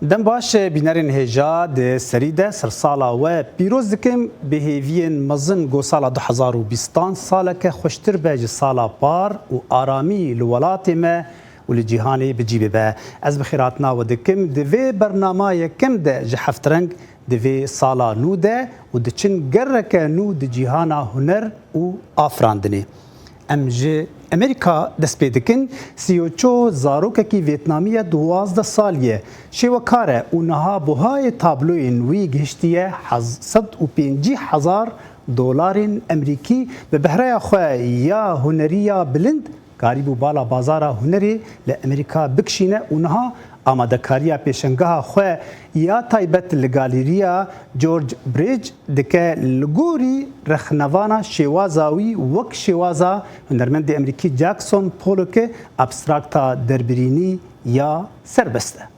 Dem baş bînerên hêja di serî de sersala we pîroz dikim bi hêviyên mezin ku sala 2020 saleke xweştir be ji sala par û aramî li welatê me û li cîhanê bi cî bibe. Ez bi xêrhatina we dikim di vê bernama yekem de ji Heftreng di vê sala nû de û diçin gereke nû di cîhana huner û afirandinê. Em ji Amerîka dest pê dikin. Sio Cho zarokekî Vêtnamî ye 12 salî ye. Şêwekar e û niha buhayê tabloyên wî gihiştiye 150 hezar dolarên Amerîkî bi behreya xwe ya hunerî ya bilind Karîbû bala bazara hunerê li Amerîka bikişîne û niha amadekariya pêşengeha xwe ya taybet li Galeriya George Bridge dike li gorî rexnevana şêwaza wî wek şêwaza hunermendê Amerîkî Jackson Pollock abstrakta derbirînî ya serbest e.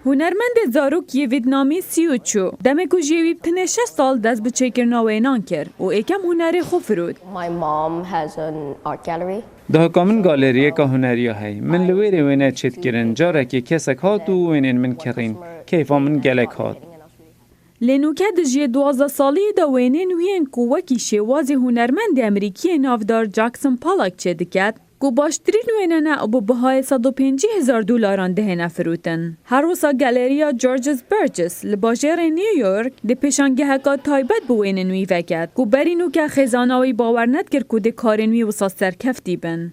Hunermendê zarok yê Vîetnamî Siu Chu, demê ku jiyê wî bi tenê şeş sal dest bi çêkirina wênan kir û êkem hunerê xwe firot. Dahika min galeriyeka huneriya heye. Min li wêrê wêne çêdikirin. Carekê kesek hat û wênên min kirîn. Keyfa min gelek hat. Lê nûke di jiyê 12 saliyê de wênên wî yên ku wekî şêwazê hunermendê Amerîkî yê navdar Jackson Pollock çêdiket, Ku baştirîn wêne ne û bi bihayê 150 hezar dolaran dihêne firotin. Her wisa Galeriya Georges Burgess li bajêrê New York dê pêşangeheka taybet bi wênên wî veket ku berî nûke xêzana wî bawer nedikir ku dê karên wî wisa serkeftî bin.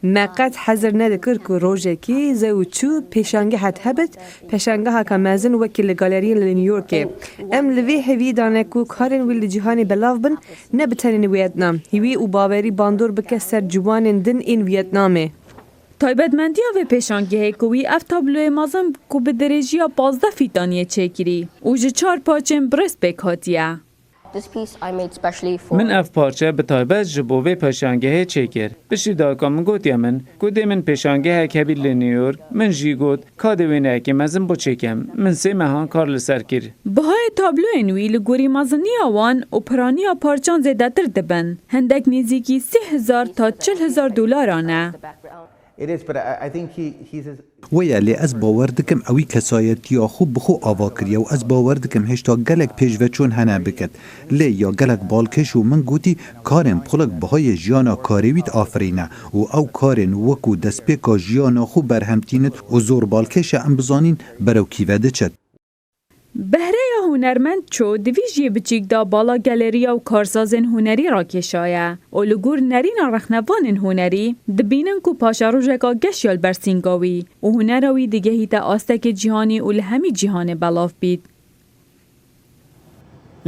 Me qet hezir nedikir ku rojekî zew çû pêşangehet hebit, pêşangeheka mezin wekî li galeriyên li New Yorkê. Em li vê hêviyê dane ku karên wî li cîhanê belav bin Ne bi tenê li Wîetnam, hêvî û bawerî bandor bike ser ciwanên din ên Wîetnamê. Taybetmendiya vê pêşangehê ku wî ev tabloyê mezin ku bi dirêjiya 15 fîtaniyê çêkirî û ji çar parçên birêz pêk hatiye. Min ev parçe bi taybet ji bo vê pêşangehê çêkir. Piştî dayika min gotiye min ku dê min pêşangehek hebî li New York, min jî got ka dê wêneyekê mezin bo çêkem. Min sê mehan kar li ser kir. Bihayê tabloyên wî li gorî meziniya wan û piraniya parçan zêdetir dibin, hindek nêzîkî 3000 ta 40,000 dolaran e. Weye lê ez bawer dikim ewî kesayetiya xwe bi xwe ava kiriye û ez bawer dikim hêjta gelek pêşveçûn hene biket. Lê ya gelek balkêş û min gotî karên Pollock bihayê jiyana karê wî diafirîne û ew karên wekû destpêka jiyana xwe berhem tînit û zor balkêş e em bizanîn berew kî ve diçit. Behreya hunermend Cho di vî jiyê biçîk de bala galeriya û karsazên hunerî rakêşaye û li gor nerîna rexnevanên hunerî dibînin ku paşerojeka geş ya li ber sînga wî û hunera wî digehîte astekê cîhanî û li hemî cîhanê belav bît.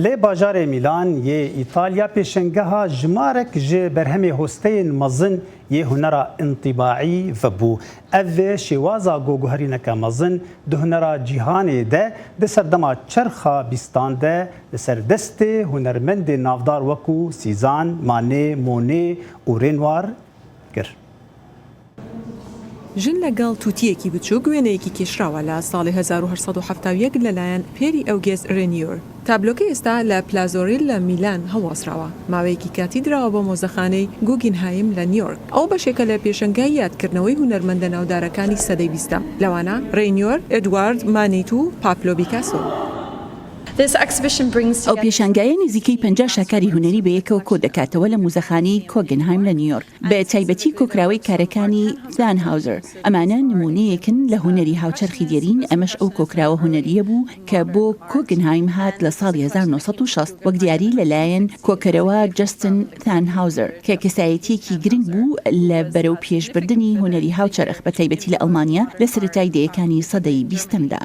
Lê bajarê Mîlan yê Îtalya pêşengeha jimarek ji berhemê hosteyên mezin yê hunera întîbaî vebû. Ev şêwaza goguherîneke mezin di hunera cîhanê de di serdema çerxa bîstan de li ser destê hunermendên navdar wekû Cézanne, Manet, Monet û Renoir kir. ژن لەگەڵ توتییەکی بچووک وێنەیەکی کێشراوە لە ساڵی 1871 لەلایەن پێری ئەوگێست رێنیۆر. تابلۆکە ئێستا لە پلازۆریل لە میلان هەڵواسراوە، ماوەیەکی کاتی دراوە بە مۆزەخانەی گوگینهایم لە نیۆرک. ئەوە بەشێکە لە پێشەنگای یادکردنەوەی هونەرمەندە ناودارەکانی سەدەی بیستەم، لەوانە رێنیۆر، ئێدوارد مانیت و پاپلۆ بیکاسۆ. ئەو پێشانگایە نزیکەی 50 شاکاری هونەری بەیەکەوە کۆدەکاتەوە لە موزەخانەی کۆگنهایم لە نیویۆرک، بە تایبەتی کۆکراوەی کارەکانی ثانهاوزەر، ئەمانە نموونەیەکن لە هونەری هاوچەرخی دێرین، ئەمەش ئەو کۆکراوە هونەرییە بوو کە بۆ کۆگنهایم هات لە ساڵی 1960 وەک دیاری لەلایەن کۆکەرەوە جەستن ثانهاوزەر کە کەسایەتییەکی گرنگ بوو لە بەرەو پێشبردنی هونەری هاوچەرخ بە تایبەتی لە ئەڵمانیا لە سەرەتای دەیەکانی سەدەی بیستەمدا.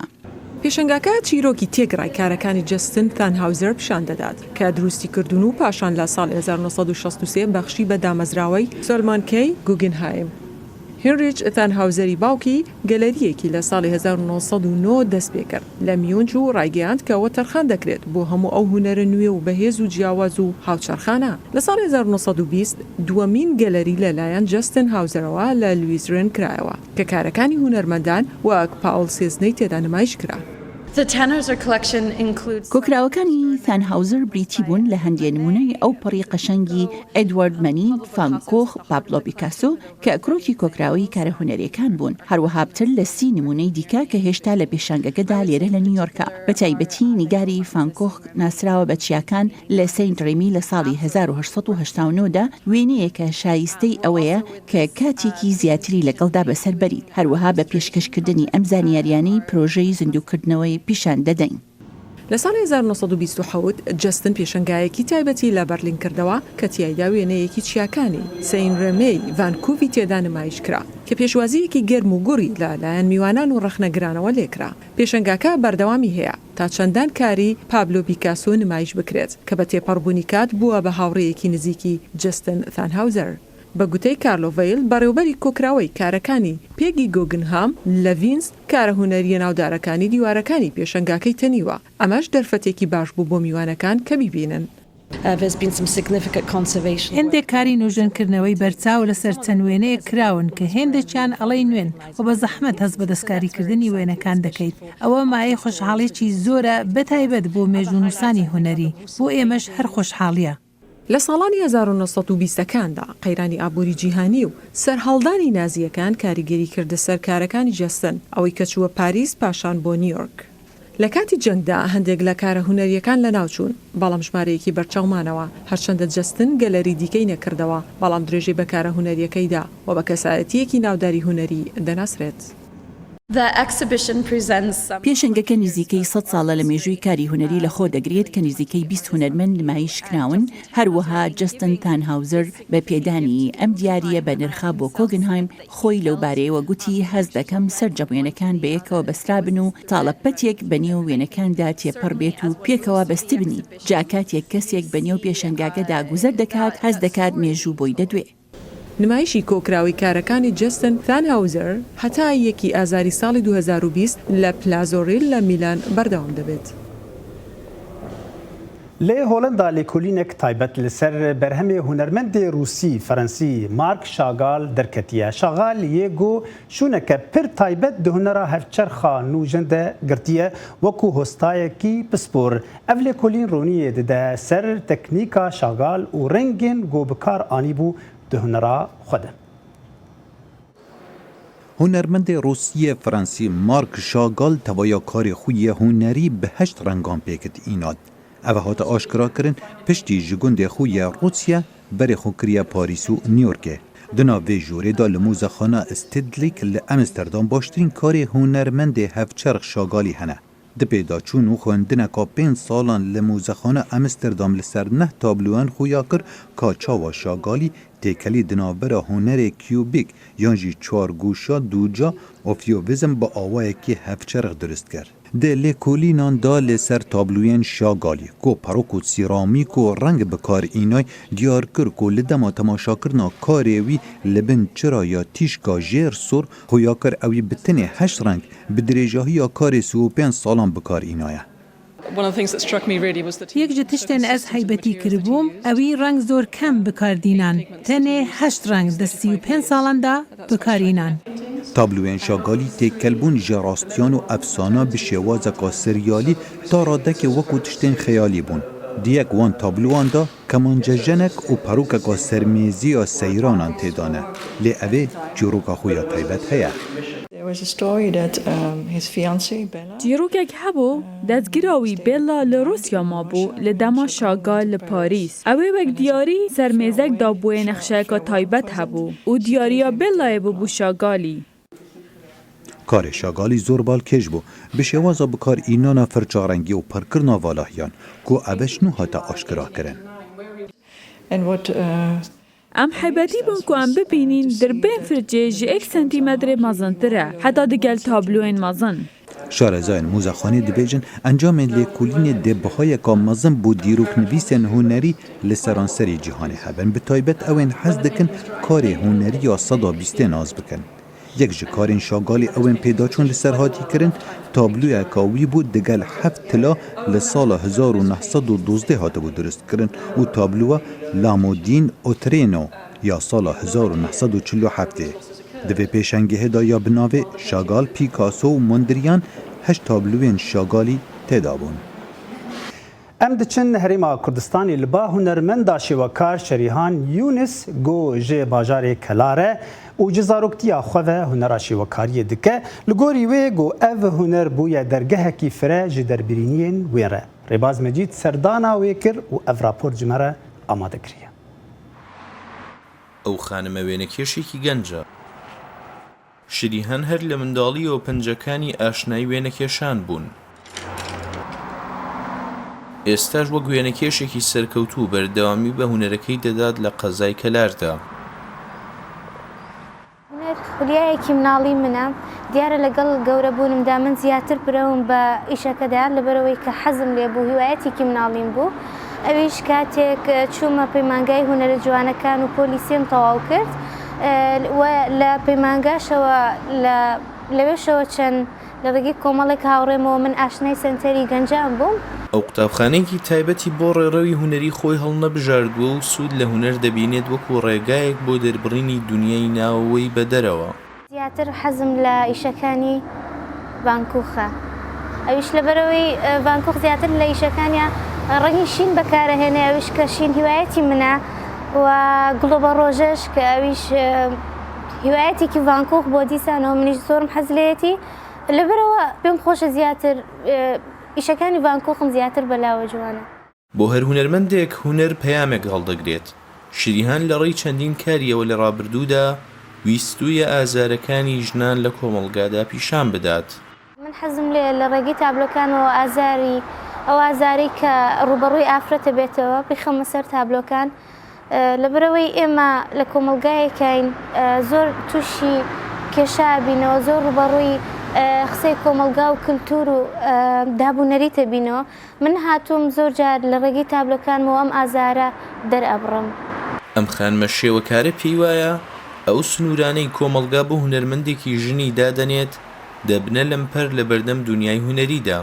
پێشەنگاکە چیرۆکی تێکڕای کارەکانی جەستن ثانهاوزەر پیشان دەدات کە دروستی کردوون و پاشان لە ساڵی 1963 بەخشی بە دامەزراوەی سۆلمۆن کەی گوگنهایم. هینریچ ثانهاوزەری باوکی گەلەرییەکی لە ساڵی 1909 دەستپێکرد لە میونج و ڕایگەیاند کە ئەوە تەرخان دەکرێت بۆ هەموو ئەو هونەرە نوێ و بەهێز و جیاواز و هاوچەرخانە. لە ساڵی 1920 دووەمین گەلەری لە لایەن جەستن هاوزەرەوە لە لویزرن کرایەوە کە کارەکانی هونەرمەندان وەک پاوڵ سێزنەی تێدا نمایش کرا. کۆکراوەکانی ثانهاوزەر بریتی بوون لە هەندێ نموونەی ئەوپەڕی قەشەنگی ئێدوارد مەنی، فان کۆخ، پابلۆ پیکاسۆ، کە کرۆکی کۆکراوەی کارە هونەریەکان بوون، هەروەها پتر لە سی نموونەی دیکە کە هێشتا لە پێشانگەکەدا لێرە لە نیویۆرکە، بە تایبەتی نیگاری فان کۆخ ناسراوە بە چیاکان لە سەینت ڕێمی لە ساڵی 1889 دا، وێنەیەکە شایستەی ئەوەیە کە کاتێکی زیاتری لەگەڵدا بەسەر بەریت، هەروەها بە پێشکەشکردنی ئەم زانیاریانەی پرۆژەی زیندووکردنەوەی پیشان دەدەین. لە ساڵی 1927 جەستن پێشەنگایەکی تایبەتی لە بەرلین کردەوە کە تیایدا وێنەیەکی چیاکانی سەین رێمێی ڤانکوڤی تێدا نمایش کرا کە پێشوازییەکی گەرم و گوڕی لە لایەن میوانان و ڕەخنەگرانەوە لێکرا. پێشەنگاکە بەردەوامی هەیە تا چەندان کاری پابلۆ پیکاسۆ نمایش بکرێت کە بە تێپەڕبوونی کات بووە بە هاوڕێیەکی نزیکی جەستن ثانهاوزەر. بە گوتەی کارلۆ ڤەیل، بەڕێوبەری کۆکراوەی کارەکانی پێگی گوگنهام لە ڤینس، کارە هونەرییە ناودارەکانی دیوارەکانی پێشەنگاکەی تەنیوە، ئەمەش دەرفەتێکی باش بوو بۆ میوانەکان کە بیبینن. هێندێک کاری نۆژەنکردنەوەی بەرچاو لەسەر چەند وێنەیەک کراون کە هێندێکیان ئەڵێی نوێن و بە زەحمەت هەست بە دەستکاریکردنی وێنەکان دەکەیت. ئەوە مایەی خۆشحاڵییەکی زۆرە بەتایبەت بۆ مێژوونووسانی هونەری، بۆ ئێمەش هەر خۆشحاڵییە. لە ساڵانی 1920 ەکاندا قەیرانی ئابووری جیهانی و سەرهەڵدانی نازییەکان کاریگەری کردە سەر کارەکانی جەستن، ئەوەی کە چووە پاریس پاشان بۆ نیۆرک. لە کاتی جەنگدا هەندێک لە کارە هونەرییەکان لەناوچوون، بەڵام ژمارەیەکی بەرچاو مانەوە، هەرچەندە جەستن گەلەری دیکەی نەکردەوە، بەڵام درێژەی بە کارە هونەرییەکەی دا و بە کەسایەتییەکی ناوداری هونەری دەناسرێت. پێشەنگەکە نزیکەی سەد ساڵە لە مێژووی کاری هونەری لەخۆ دەگرێت کە نزیکەی 20 هونەرمەند نمایش کراون، هەروەها جەستن تانهاوزەر بە پێدانی ئەم دیارییە بە نرخە بۆ کۆگنهایم خۆی لەوبارەیەوە گوتی هەست دەکەم سەرجەم وێنەکان بەیەکەوە بەسترابن و تاڵە پەتێک بەنێو وێنەکاندا تێپەڕ بێت و پێکەوە بەستبنی، جا کاتێک کەسێک بەنێو پێشەنگاکەدا گوزەر دەکات هەست دەکات مێژوو بۆی دەدوێ. نمایشی کۆکراوەی کارەکانی جەستن ثانهاوزەر هەتا یەکی ئازاری ساڵی 2020 لە پلازۆ ریال لە میلان بەردەوام دەبێت. لە هۆلەندا لێکۆلینێک تایبەت لەسەر بەرهەمێ هونەرمەندێ ڕووسی فەرەنسی مارک شاگال دەرکەتیە. شاغال یێ گۆ شوونەکە پر تایبەت di hunera hevçerxa nûjen de girtiye wekû hostayekî pispor. Ev lêkolîn roniyê dide ser teknîka Şagal û rengên ku bi kar anîbû di hunera xwe de. Hunermendê rûsî yê fransî Marc Chagall tevaya karê xwe yê hunerî bi heşt rengan pêk diînat. Ev hate aşkerakirin piştî ji gundê xwe yê Rûsye berê xwe kiriye Parîs û New Yorkê. Di nav vê jorê de li Mûzexana Stedelijk li Amsterdam baştirîn karê hunermendê hevçerx Chagallî hene. Di pêdaçûn û xwendineka pênc salan li Mûzexana Amsterdam li ser neh tabloyan xuya kir ka çawa Şagalî têkelî di navbera hunerê kiyûbîk yan jî çargoşa dûca û fiyovîzm bi awayekî hevçerx dirust kir. Di lêkolînan de li ser tabloyên Şagalî ku perok û sîramîk û reng bi kar înay diyar kir ku li dema temaşakirina karê wî li bin çiraya tîşka jêr sor xuya kir ewî bi tenê heşt reng Bi dirêjahiya karê 35 salan bi kar înaye. Yek ji tiştên ez heybetî kiribûm, ewî reng zor kem bi kar dînan. Tenê heşt reng di 35 salan de bi kar înan. Tabloyên Şagalî têkelbûn ji rastiyan û efsana bi şêwazeka siryalî ta radekê wekû tiştên xeyalî bûn. Di yek wan tablowan de kemancejenek û perokeka sermêziya seyranan tê de ne. Lê evê çîroka xwe ya taybet heye. چیرۆکێک هەبوو، دەستگیرا وی بێلا لە ڕووسیا مابوو لە دەما شاگال لە پاریس. ئەوێ وەک دیاری سەر مێزەک دابووێ نەخشەیەکا تایبەت هەبوو و دیارییا بێلایێ ببوو شاگالی. کارێ شاگالی زۆر بالکێش بوو bi şêwaza bikarînana firçarengî û pirkirina valahiyan ku eveş nû hate aşkerakirin. Em heybetî bûn ku em bibînîn dirbên firçê ji êk sentîmetrê mezintir e, heta digel tabloyên mezin. Şarezayên muzexanê dibêjin encamên lêkolînê dê bihayeka mezin bo dîroknivîsên hunerî li seranserê cîhanê hebin, bi taybet ew ên hez dikin karê hunerî ya seda bîstê nas bikin. Yek ji karên Şagalê ew ên pêdaçûn li ser hatî kirin, tabloyeka wî bû digel heft tila li sala 1912 hatibû dirustkirin û tabloya Lamodîn Otreno ya sala 1947 ê. Di vê pêşengehê de ya bi navê Şagal, Pîkaso û Mondrian heşt tabloyên Şagalî têda bûn. Em diçin Herêma Kurdistanê li ba hunermenda şêwekar Şerîhan Yûnis ku ji bajarê Kelar e û ji zaroktiya xwe ve hunera şêwekariyê dike. Li gorî wê ku ev huner bûye dergehekî fire ji derbirîniyên wê re. Rêbaz Mecîd serdana wê kir û ev raport ji me re amade kiriye. ئەو خانمە وێنەکێشێکی گەنجە. شریهان هەر لە منداڵییەوە پەنجەکانی ئاشنای وێنەکێشان بوون. ئێستاش وەک وێنەکێشێکی سەرکەوتوو بەردەوامی بە هونەرەکەی دەدات لە قەزای کەلاردا. هونەر خولیایەکی مناڵی منە، دیارە لەگەڵ گەورە بوونمدا من زیاتر پرەوم بە ئیشەکە دا، لەبەرئەوەی کە حەزم لێ بوو، هیوایەتێکی مناڵیم بوو، ئەویش کاتێک چوومە پەیمانگای هونەرە جوانەکان و پۆلی سێم تەواو کرد و لە پەیمانگاشەوە لە لەوێشەوە چەند لە ڕێگەی کۆمەڵێک هاوڕێمەوە من ئاشنای سەنتەری گەنجان بووم. ئەو قوتابخانەیەکی تایبەتی بۆ ڕێڕەوی هونەری خۆی هەڵنەبژاردووە و سوود لە هونەر دەبینێت وەکو ڕێگایەک بۆ دەربڕینی دونیای ناوەوەی بە دەرەوە. زیاتر حەزم لە ئیشەکانی ڤانکوخە ئەویش لەبەرئەوەی ڤانکوخ زیاتر لە ئیشەکانیا ڕەنگی شین بەکارەهێنێ ئەویش کە شین هیوایەتی منە و گوڵۆبە ڕۆژەش کە ئەویش هیوایەتێکی ڤانکوخ بۆ دیسانەوە منیش زۆرم حەز لێیەتی لەبەرئەوە پێم خۆشە زیاتر ئیشەکانی ڤانکوخم زیاتر بەلاوە جوانە. بۆ هەر هونەرمەندێک هونەر پەیامێک هەڵدەگرێت، شریهان لە ڕێی چەندین کاریەوە لە ڕابردوودا ویستوویە ئازارەکانی ژنان لە کۆمەڵگادا پیشان بدات. من حەزم لێیە لە ڕێگەی تابلۆکانمەوە ئازاری ئەو ئازارەی کە ڕووبەڕووی ئافرەتە بێتەوە بیخەمە سەر تابلۆکان، لەبەرئەوەی ئێمە لە کۆمەڵگایەکاین زۆر تووشی کێشە ئەبینەوە، زۆر ڕووبەڕووی قسەی کۆمەڵگا و کلتور و داب و نەریتە بینەوە، من هاتووم زۆر جار لە ڕێگەی تابلۆکانمەوە ئەم ئازارە دەرئەبڕم. ئەم خانمە شێوەکارە پێی وایە ئەو سنوورانەی کۆمەڵگا بۆ هونەرمەندێکی ژنی دادەنێت دەبنە لەمپەر لەبەردەم دونیای هونەریدا.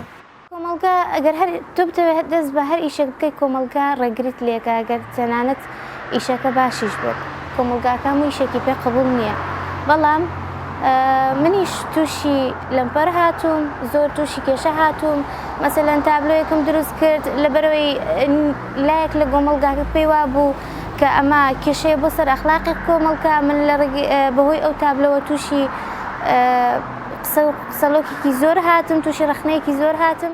کۆمەڵگا ئەگەر هەر تۆ بتەوێت دەست بە هەر ئیشێک بکەی کۆمەڵگا ڕێگریت لێکا گەر تەنانەت ئیشەکە باشیش بێت کۆمەڵگاکە هەموو ئیشێکی پێ قبوڵ نییە بەڵام منیش تووشی لەمپەر هاتووم زۆر تووشی کێشە هاتووم مەسەلەن تابلۆیەکم دروست کرد لەبەرەوەی لایەک لە گۆمەڵگاکە پێی وابوو کە ئەمە کێشەیە بۆ سەر ئەخلاقی کۆمەڵگا من لە بەهۆی ئەو تابلۆوە تووشی قسە و قسەڵۆکێکی زۆر هاتم، تووشی ڕەخنەیەکی زۆر هاتم.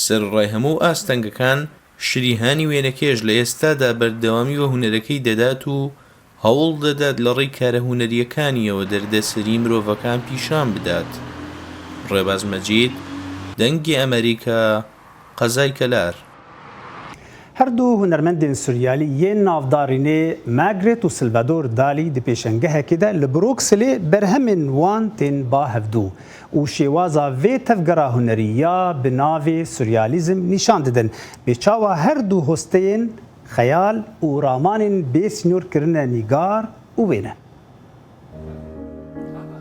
سەرەڕای هەموو ئاستەنگەکان، شریهانی وێنەکێش لە ئێستادا بەردەوامی بە هونەرەکەی دەدات و هەوڵ دەدات لە ڕێی کارە هونەرییەکانییەوە دەردەسەری مرۆڤەکان پیشان بدات. ڕێباز مەجید، دەنگی ئەمەریکا، قەزای کەلار. Her du hunermendên Suryalî yên navdarînê Magritte û Salvador Dalî di pêşengehekê de li Brukselê berhemên wan tên ba hevdu û şêwaza vê tevgera hunerî ya bi navê Suryalîzm nîşan didin. Bê çawa her du hosteyên xeyal û ramanên bê sînor kirine nîgar û wêne.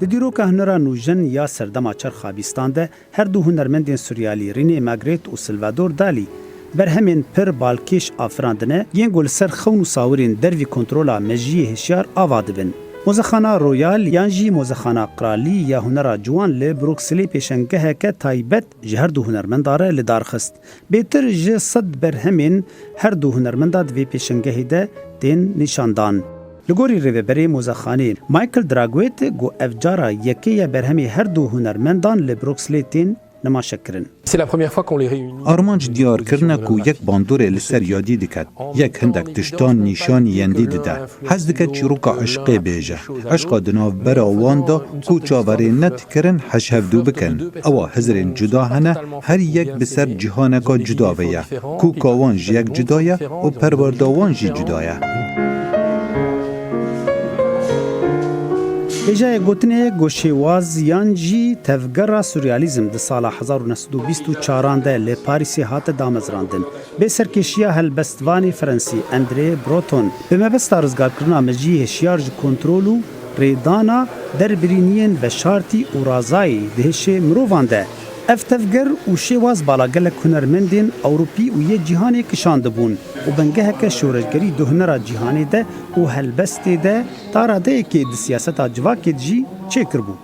Di dîroka hunera nûjen ya serdema çerxa bîstan de Her du hunermendên Suryalî René Magritte û Salvador Dalî berhemên pir balkêş afirandine yên ku li ser xewn û sawirên dervî kontrola mejiyê hişyar ava dibin. Mozexana Royal yan jî Mozexana Qralî ya Hunera Ciwan li Brukselê pêşengeheke taybet ji her du hunermenda re li dar xist. Bêtir ji sed berhemên her du hunermenda di vê pêşengehê de tên nîşandan. Li gorî rêveberê mozexaneyê Michael Draguet got ev cara yekê ye berhemê her du hunermendan li Brukselê tên nemaşekirin. Armanc diyarkirin e ku yek bandorê li ser ya dî diket, yek hindek tiştan nîşanî yên dî dide. Hez dike çîroka eşqê bêje. Eşqa di navbera wan de ku çaverê nedikirin hej hevdu bikin. Ewa hizirên cuda hene, her yek bi ser cîhaneka cuda ve ye. Koka wan ji yek cuda ye û perwerda wan jî cuda ye. Hêjayê gotinê ye ku şêwaz yan jî tevgera Surrealîzm di sala 1924 an de li Parîsê hate damezrandin. Bê serkêşiya helbestvanê Frensî André Breton bi mebesta rizgarkirina mejiyê hişyar ji kontrol û rêdana derbirîniyên veşartî û razayî di hişê mirovan de. Ev tevger û şêwaz bala gelek hunermendên Ewropî û yê cîhanê kişandibûn û bingeheke şoreşgerî di hunera cîhanê de û helbestê de ta radeyekê di siyaseta civakê de jî çêkiribû.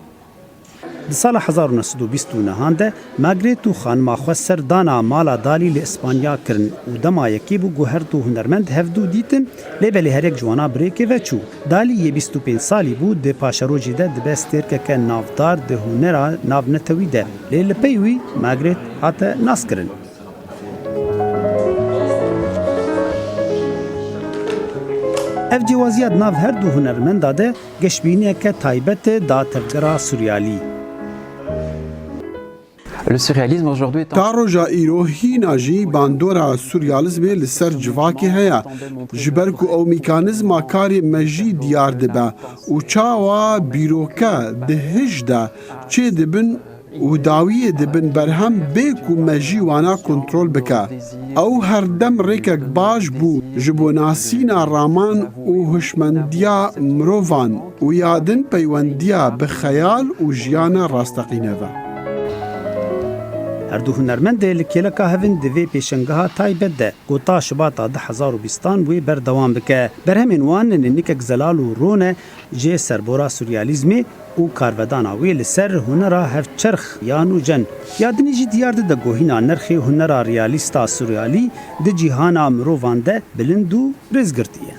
Di sala 1929 de Magritte û xanima xwe ser dana mala Dalî li Îspanya kirin û dema yekê bû ku her du hunermend hevdu dîtin, lê belê her yek ji wana bi rêkê ve çû. Dalî yê 25 salî bû di paşerojê de dibe stêrkeke navdar di hunera navnetewî de, lê li pey wî Magritte hate naskirin. Ev cêwaziya di nav her du hunermenda de Geşbîniyeke taybet da tevgera Suryalî. Ta roja îro hîna jî bandora suryalizmê li ser civakê heye. Ji ber ku ew mîkanîzma karê mejî diyar dibe û çawa bîroke di hiş de çêdibin û dawiyê dibin berhem bê ku mejî wana kontrol bike. Ew her dem rêkek baş bû ji bo nasîna raman û hişmendiya mirovan û ya din peywendiya bi xeyal û jiyana rasteqîne ve. Her du hunermendê li kêleka hev in di vê pêşengeha taybet de ku ta Şibata 2020 an wê berdewam bike. Berhemên wan ninikek zelal û ron e Jê serbora suryalîzmê û karvedana wê li ser hunera hevçerx ya nûjen ya dinê jî diyar dide ku hîna nirxê hunera realîsta suryalî di cîhana mirovan de bilind û rêzgirtî ye.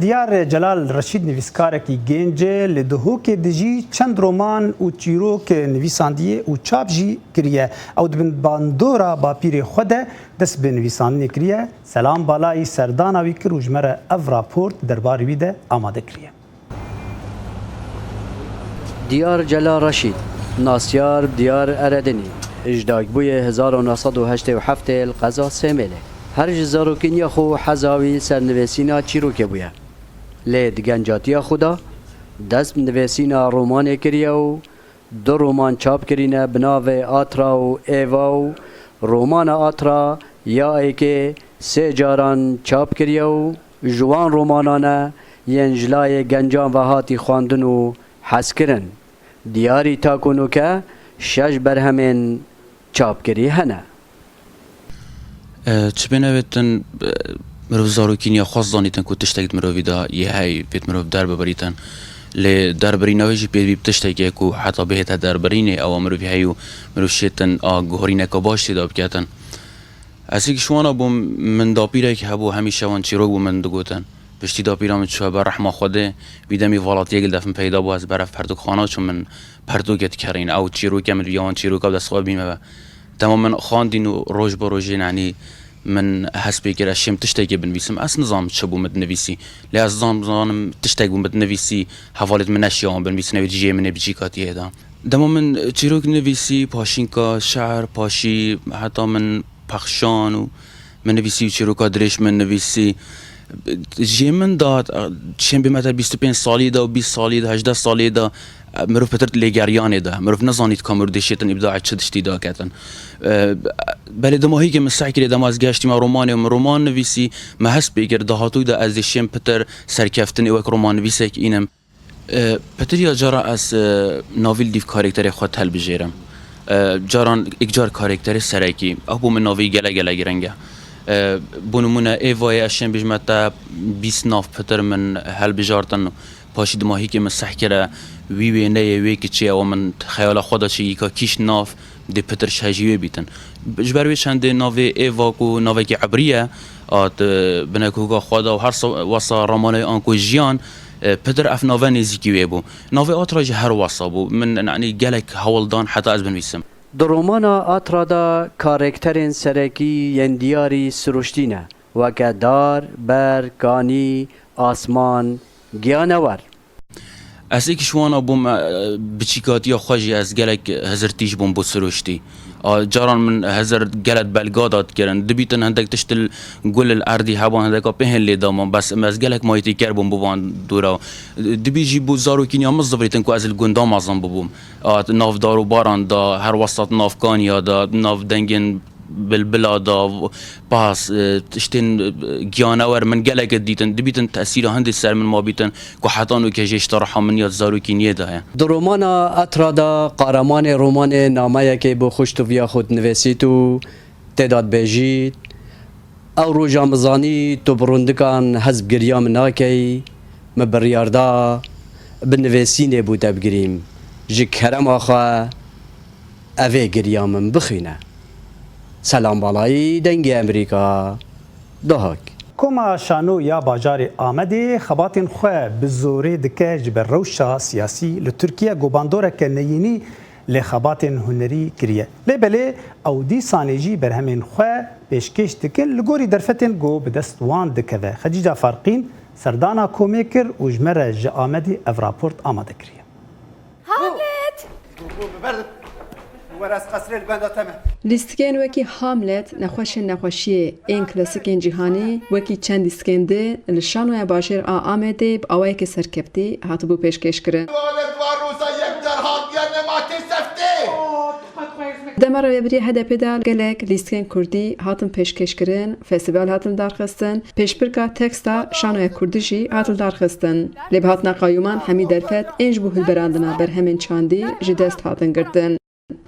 Diyar Celal Reşîd nivîskarekî gênc e, li Duhokê dijî, çend roman û çîrok nivîsandiye û çap jî kiriye. Ew di bin bandora bapîrê xwe de dest bi nivîsandinê kiriye. Selam Balayî serdana wî kir û ji me re ev raport derbarê wî de amade kiriye. Diyar Celal Reşîd, nasyar Diyar Eredinî, ji dayikbûyê 1987 ê li qeza Sêmêlê. Her ji zarokîniya xwe heza wî ser nivêsîna çîrokê bûye. Lê di gencatiya xwe de dest bi nivêsîna romanê kiriye û Du roman çap kirîne bi navê Atra û Êva û romana Atra ya êkê sê caran çap kiriye û ji wan romanan e yên ji layê gencan ve hatî xwendin û hezkirin. Diyarî ta ku nûke şeş berhemên çapkirî hene. Çi bê nevêtin mirov zarokîniya xwe zanîtin ku tiştek di mirovî de yê hey pê mirov derbibirîtin. Lê derbirîna wê jî pêdivî bi tiştekî ye ku heta bihête derbirînê ewa mirovî hey û mirov şêtin a guherîneke baş tê de biketin. Ez yek ji wan a bûm min dapîrek hebû hemîşe wan çîrok bû min digotin. Piştî dapîra min çûye ber rehma Xwedê wî demî valatiyek li def min peyda bû ez berev pertûkxana çûm min pertûkê dikerîn ew çîroke min diviya wan çîroka bi dest xwe bîme ve. Dema min xwendîn û roj bi rojê yanî min hest pê kir ez şêm tiştekê binivîsim. Ez nizanim çi bû min dinivîsî. Lê ez dizanim tiştek bû min dinivîsî hevalê min neşiya wan binivîsin ew ê cihê min ê bi cîkatiyê de. Dema min çîrok nivîsî paşînka şe'r paşî heta min pexşan û Min nivîsî û çîroka dirêj min nivîsî. Jê min da çên bê me 25 salî de û 20 salî de 18 salî de mirov pitir lêgeryanê de mirov nezanît ka mirov dê şêtin îbdaê çi tiştî da ketin. Belê dema hîkê min seh kirê dema ez geştîme romanê û min roman nivîsî me hest pê kir dahatû de ez dê şêm pitir serkeftinê wek romannivîsek înim. Pitir ya cara ez navî li dîv karekterê xwe telbijêrim. Caran îkcar karekterê serekî. Ew bo min navî gele gele giring e. Bo nimûne êvayê ez şên bijme te 20 nav pitir min helbijartin paşî dima hîkê min seh kire wî wêneyê wê kiçê ewa min xeyala xwe de çêkî ka kîş nav dê pitir şehjî wê bîtin. Ji ber wê çendê navê êva ku navekî ebrî ye. A di binekoka xwe de û her wesa ramanê anku jiyan pitir ev nave nêzîkî wê bû. Navê Atra jî her wesa bû. Min yanî gelek hewl dan heta ez binivîsim. Di romana Atra de karekterên serekî yên diyarî siruştî ne, weke dar, ber, kanî, asman, giyanewer. Ez yekî ji wan a bûm biçîkatiya xwe jî ez gelek hizirtî ji bûm bo siruştî. Caran min hizir gelek belga da dikirin. Dibîtin hindek tişt li gul li erdî heban hindeka pêhên lê daman bes ez gelek mayîtîker bûm bo van dûra. Dibî jî bo zarokîniya min zivirîtin ku ez li gunda mezin bûbûm. Nav dar û baran da her westa di nav kaniya da nav dengên Bilbila da pas tiştên giyanewer min gelek dîtin dibîtin tesîra hindê ser min mabîtin ku heta nûke jê ji tariha min ya di zarokîniyê de ye. Di romana Atra de qaremanê romanê nameyekê bo xwiştoviya xwe dinivêsît û tê de dibêjît, Ew roja min zanî tu bi rondikan hez bi giriya min nakey, min biryar da bi nivêsînê bo te bigirîm. Ji kerema xwe Evê giriya min bixwîne. Selam Balayî Dengê Emrîka, Dohok. Koma Şano ya bajarê Amedê xebatên xwe bi zorê dike ji ber rewşa siyasî li Tirkiye ku bandoreke neyînî li xebatên hunerî kiriye. Lê belê ew dîsanê jî berhemên xwe pêşkêş dikin li gorî derfetên ku bi dest wan dikeve. Xecîca Farqîn serdana komê kir û ji me re ji Amedê ev raport amade kiriye. Hamlet! Lîstikên wekî Hamlet, Nexweşên Nexweşiyê ên klasîkên cîhanî wekî çend lîstikên din li Şanoya Bajêr a Amedê bi awayekî serkeftî hatibû pêşkêşkirin. Di dema rêvebiriya HDP'ê de gelek lîstikên kurdî hatin pêşkêşkirin, festîval hatin lidarxistin, pêşbirka teksta şanoya kurdî jî hat lidarxistin. Lê bi hatina qayûman hemî derfet ên ji bo hilberandina berhemên çandî ji dest hatin girtin.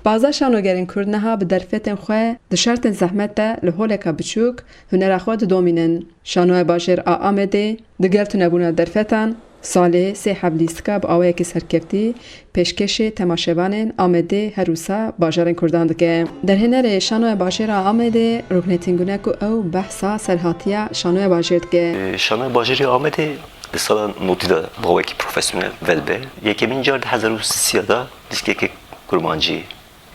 15 şanogerên kurd niha bi derfetên xwe di şertên zehmet de li holeka biçûk hunera xwe didomînin. Şanoya Bajêr a Amedê di gel tunebûna derfetan salê sê heb lîstika bi awayekî serkeftî pêşkêşê temaşevanên Amedê her wisa bajarên kurdan dike. Derhênerê Şanoya Bajêr a Amedê Ruknetîn Gunek ku ew behsa serhatiya Şanoya Bajêr dike. Şanoya Bajêr ya Amedê Di sala notî de bi awayekî profesyonel vedibe. Yekemîn car di 1030 de lîstikeke kurmancî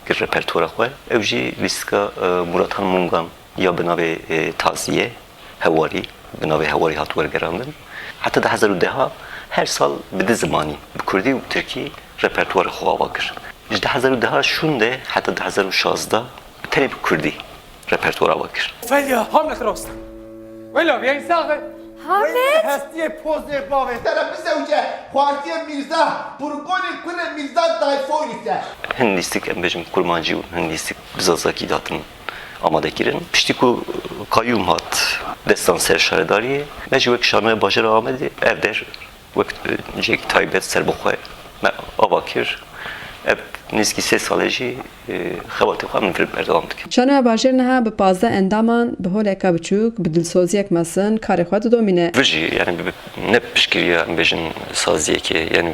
kir repertuara xwe. Ew jî lîstika Murathan Mungan ya bi navê Taziye, Hewarî, bi navê Hewarî hat wergerandin. Heta di 1010 a her sal bi du zimanî, bi kurdî û bi tirkî repertuara xwe ava kir. Ji 2010 a şûnde heta 2016 bi tenê bi kurdî Repertuar ava kir. Ophelia, Hamlet rast e. Wela vê sax e. Hamlet! Hestiyê pozê bavê te re bizewce, xwartiyê Mîrza, Purgonê kurê Mîrza Dayfoyris e. Hin lîstik em bêjin kurmancî û hin lîstik bi zazakî dihatin amadekirin. Piştî ku kayyûm hat destan ser şaredariyê, me jî wek Şanoya Bajara Amedê ev der Wek cihekî taybet serbixwe me ava kir. Ev nêzîkî sê salê jî xebatê xwe em li vir berdewam dikin. Şanoya Bajêr niha bi 15 endaman bi holeka biçûk bi dilsoziyek mezin karê xwe didomîne. Vir jî yanî bi ne piştgiriya em bêjin saziyekê yanî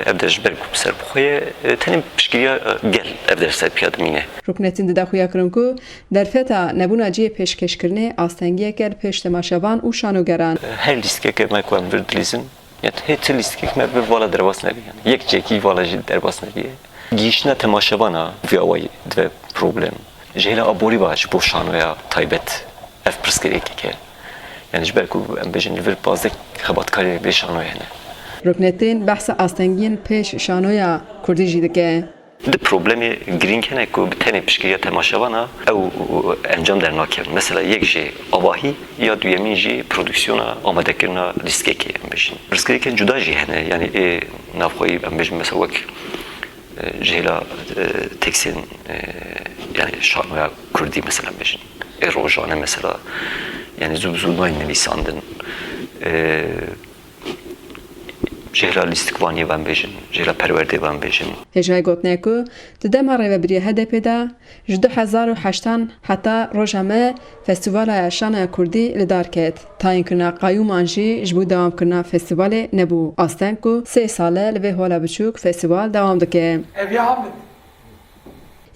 ev der ji ber ku serbixwe ye tenê piştgiriya gel ev der ser piya dimîne. Ruknetîn dide xuyakirin ku Derfeta nebûna cihê pêşkêşkirinê astengiyek e li pêş temaşevan û şanogeran. Her lîstikeke me ku em vir dilîzin ya hê ti lîstikek me vir vala derbas nebî yanî yek cihekî vala jî derbas nebîye. Gihîştina temaşevan a vî awayî dibe problem. Ji hêla aborî ve ji bo şanoya taybet ev pirsgirêkek e. Yanî ji ber ku em bêjin li vir 15 xebatkarê vê şanoyê hene. Ruknetîn behsa astengiyên pêş şanoya kurdî jî dike. Di problemê girîng hene ku bi tenê piştgiriya temaşevan a ew encam dernakevin. Mesela yek jê avahî ya duyemîn jî produksiyona amadekirina lîstikekê em bêjin. Pirsgirêkên cuda jî hene yanî ê navxweyî em bêjin mesela wek ji hêla teksên yanî şanoya kurdî mesela em bêjin ê rojane mesela yanî zû bi zû nayên nivîsandin. Ji hêla lîstikvaniyê ve em bêjin, ji hêla perwerdê ve em bêjin. Hêjayê gotinê ku di dema rêvebiriya HDP'ê de ji 2008 an heta roja me Festîvalaya Şanoya Kurdî li dar ket. Tayînkirina qayûman jî ji bo dewamkirina festîvalê nebû asteng ku sê sal e li vê hola biçûk festîval dewam dike. Ev ya Hamlet.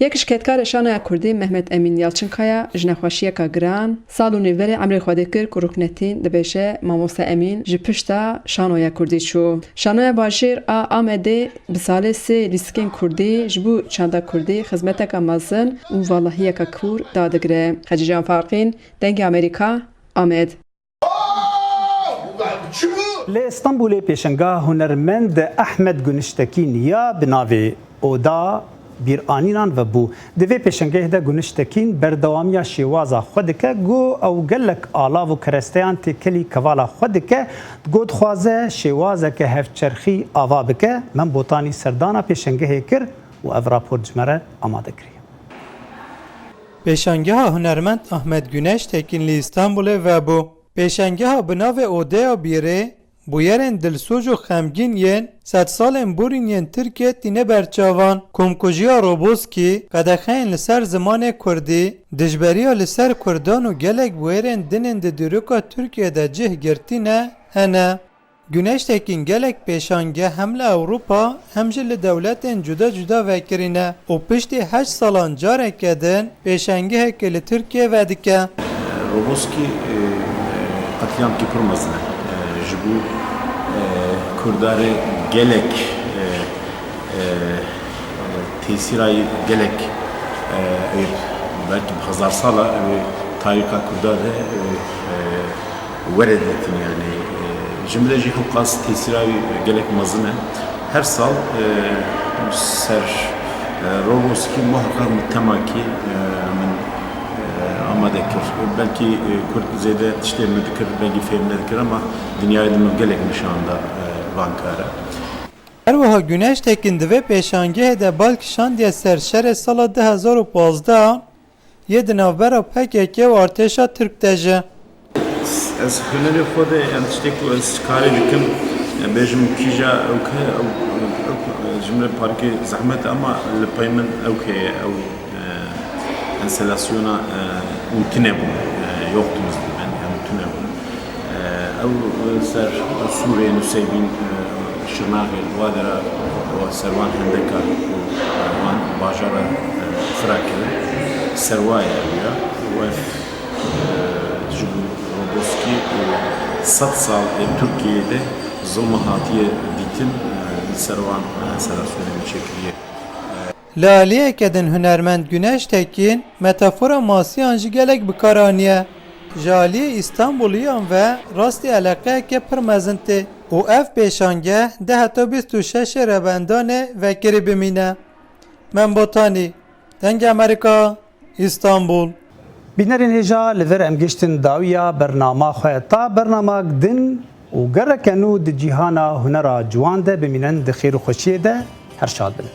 Yek ji kedkarê şanoya Kurdî Mehmet Emîn Yalçinkaya ji nexweşiyeka giran sal û nîv berê emrê xwedê kir ku Ruknetîn dibêje Mamoste Emîn ji pişta şanoya Kurdî çû. Şanoya bajêr a Amedê bi salê sê lîstikên Kurdî ji bo çanda Kurdî xizmeteka mezin û valahiyeka kûr dadigire. Xecîcan Farqîn, Dengê Amerîka, Amed. Li Stenbolê pêşengeha hunermend Ehmed Guniştekîn ya bi navê Oda Bîranînan vebû. Di vê pêşengehê de Guniştekîn berdewamiya şêwaza xwe dike ku ew gelek alav û keresteyan têkelî kevala xwe dike ku dixwaze şêwazeke hevçerxî ava bike. Mem Botanî serdana pêşengehê kir û ev raport ji me re amade kiriye. Pêşangeha hunermend Ahmet Güneş Tekin li Îstanbulê vebû. Pêşangeha bi navê Odeya Bîrê, bûyerên dilsoj û xemgîn yên sedsalên borîn yên Tirkiyê tîne ber çavan. Komkujiya Roboskî, qedexeyên li ser zimanê kurdî, dijberiya li ser kurdan û gelek bûyerên din ên di dîroka Tirkiyê de cih girtîne hene. Güneş Tekin gelek pêşangeh hem li Ewropa hem jî li dewletên cuda cuda vekirîne û piştî heşt salan careke din pêşangehekê li Tirkiyê vedike. Roboskî qetlîamkî pir mezin e. Ji bo Kurdarê gelek Tesîrayê gelek ê belkî bi hezarsala ew ê tarîxa Kurda de ew ê were dîtin yanî ji min re jî hewqas tesîra wî gelek mezin e. Her sal ser Roboskî muheqeq min temakî min amade kir. Belkî Kurd zêde tiştên min dikir belkî fêm nedikir ama dinyayê din min gelek nîşan da van kara. Her wiha Güneş Tekin di vê pêşangehê de bal kişandiye ser şerê sala 2015 yê di navbera pkk û artêşa Tirk de ji. Ez hunerê xwe de yan tiştê ku ez karê dikim bêjim kîja ew ke ew ji min re parkê zehmet e ama li pey min ew ke ye ew enstelasyona û tune bûn yoktunuz dibin em tune bûn. Ew ser Sûrê, Nuseybîn, Şirnaxê li wa dera ser wan hendeka ku wan bajara xira kirin ser wa ye ew ya û ev ji bo Roboskî û sedsal ê Tirkiyeyê de zilma hatiye dîtin li ser wan serasyonê wî çêkiriye. Li aliyeke din hunermend Güneş Tekin metafora masiyan jî gelek bi kar aniye. Ji aliyê Îstanbûliyan ve rastî eleqeyeke pir mezin tê û ev pêşangeh deh heta 26 ê Rebendanê vekirî bimîne. Mem Botanî, Dengê Amerîka, Îstanbûl. Bînerên hêja li vir em gihiştin dawiya bernama xwe ta bernamak din û gereke nû di cîhana hunera ciwan de bimînin di xêr û xweşiyê de her şad bin.